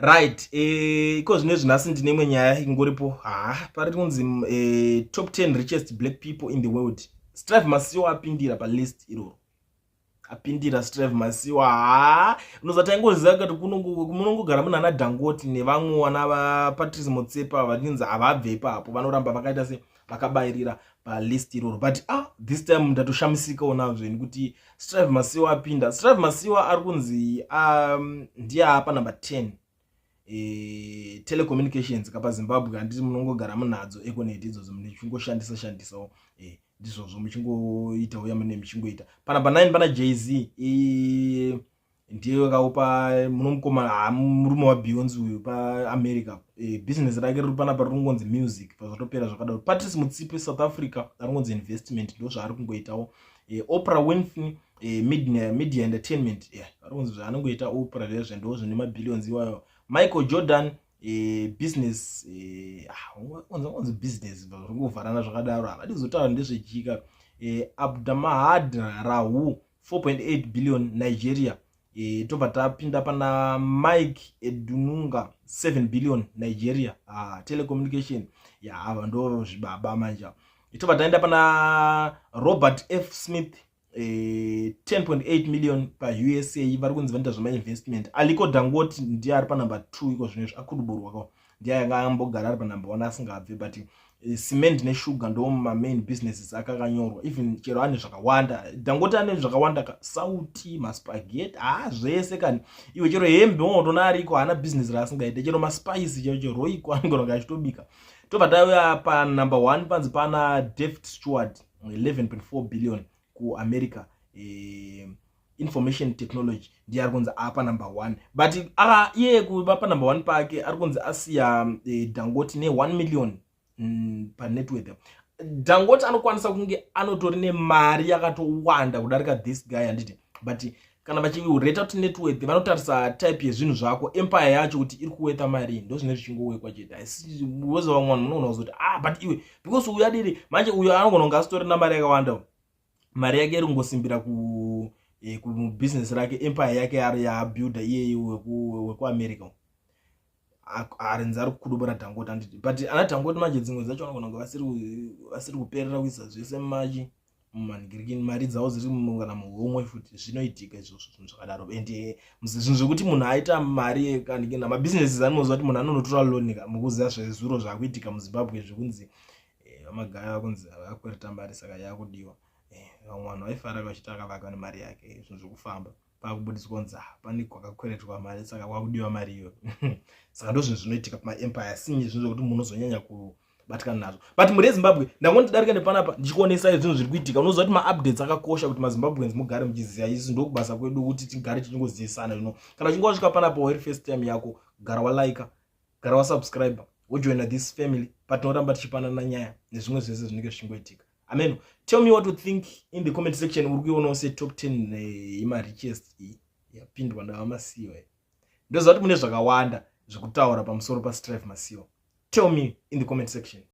Right, iko zvino izvi nhasi ndine imwe nyaya ingoripo. Ha, pari kunzi top 10 richest black people in the world. Strive Masiyiwa apindira palist iroro, apindira Strive Masiyiwa. Ha, unoziva taingoziva kuti munongogara muna ana Dangote nevamwe vana vaPatrice Motsepe vachinzi havabve ipapo, vanoramba vakaita se vakabayirira palist iroro. But ah, this time ndatoshamisikawo nazvo ini kuti Strive Masiyiwa apinda. Strive Masiyiwa ari kunzi ndiye apa number 10. Telecommunications kapa Zimbabwe, handiti munongogara munadzo Econet idzodzo, muchingoshandisa shandisawo, ndizvozvo muchingoitawo yamune muchingoita. Panumber 9 pana Jay-Z, ndiye kaupa munomukoma murume waBeyonce uyu paAmerica. Business rake riri panapa riri kungonzi music, pazvatopera zvakadaro. Patrice Motsepe, South Africa, ari kungonzi investment, ndo zvaari kungoitawo. Oprah Winfrey, media entertainment, yeah, ari kunzi zvaanongoita Oprah zvezve ndo zvine mabillions iwayo. Michael Jordan, business, onzi business, zvingovharana zvakadaro, havadi kuzotaura ndezvechika. Abdulmahad Rahu, 4.8 billion, Nigeria. Tobva tapinda pana Mike Adenuga, 7 billion, Nigeria, telecommunication ya, ava ndo zvibaba manje. Tobva taenda pana Robert F Smith, 10.8 million pausa, vari kunzi vanoita zvemainvestment. Aliko Dangote ndiye ari panumber 2 iko zvino izvi, akuduburwako, ndiye anga ambogara ari panumber 1 asingabve, but cement neshuga ndo mamain businesses akakanyorwa. Even chero ane zvakawanda, Dangote ane zvakawanda ka, sauti, maspaghetti, ha, zvese kani iwe, chero hembe unotona ariko, haana business raasingaite, chero maspice chero chero Royco anogona achitobika. Tobva tauya panumber 1, panzi pana David Steward, 11.4 billion, kuAmerica, information technology, ndiye ari kunzi apa number 1. But iye kuva panumber 1 pake, ari kunzi asiya Dangote ne1 million panet worth. Dangote anokwanisa kunge anotori nemari yakatowanda kudarika this guy, handiti? But kana vachireta kuti net worth, vanotarisa type yezvinhu zvako, empire yacho kuti iri kuweta mari, ndo zvine zvichingowekwa chete. Asi weza vamwe vanhu munogona kuzoti, "Ah, but iwe, because uyu adiri manje, uyu anogona kunge asitori namari yakawanda, mari yake iri kungosimbira kubusiness rake, empire yake ari yabuilda iyeye wekuAmerica." Arinzi ari kukudubura Dangote, anditi? But ana Dangote manje, dzimwe dzacho vanogona kunge vasiri kuperera kuisa zvese mumachi mumanhikirikini, mari dzavo dziri kana muhomwe futi. Zvinoitika izvozvo, zvinhu zvakadaro. And zvinhu zvekuti munhu aita mari kana mabusinesses, anoziva kuti munhu anonotora loan. Mukuziva zvezuro zvaakuitika muZimbabwe, zvekunzi vamagaya kunzi vakwereta mari, saka yakudiwa. Vamwe vanhu vaifara vachiti akavaka nemari yake, zvinhu zvekufamba, pakubudiswa kunzi, "Ah, pane kwakakweretwa mari, saka kwakudiwa mari iyoyo." Saka ndo zvinhu zvinoitika pamaempire, sinye zvinhu zvekuti munozonyanya kubatikana nazvo. But mhuri yeZimbabwe, ndangondidarika nepanapa ndichikuonesai zvinhu zviri kuitika. Unoziva kuti maupdates akakosha kuti maZimbabweans mugare muchiziva. Isi ndokubasa kwedu kuti tigare tichingoziyisana. Zvino kana uchinge wasvika panapa wari first time yako, gara walika, gara wasubscribe, wojoina this family, patinoramba tichipanana nyaya nezvimwe zvese zvinenge zvichingoitika. Amen. Tell me what you think in the comment section. Uri kuionawo setop 10 yemarichest iyi yapindwa navaMasiyiwa? Ndoziva kuti mune zvakawanda zvekutaura pamusoro paStrive Masiyiwa. Tell me in the comment section.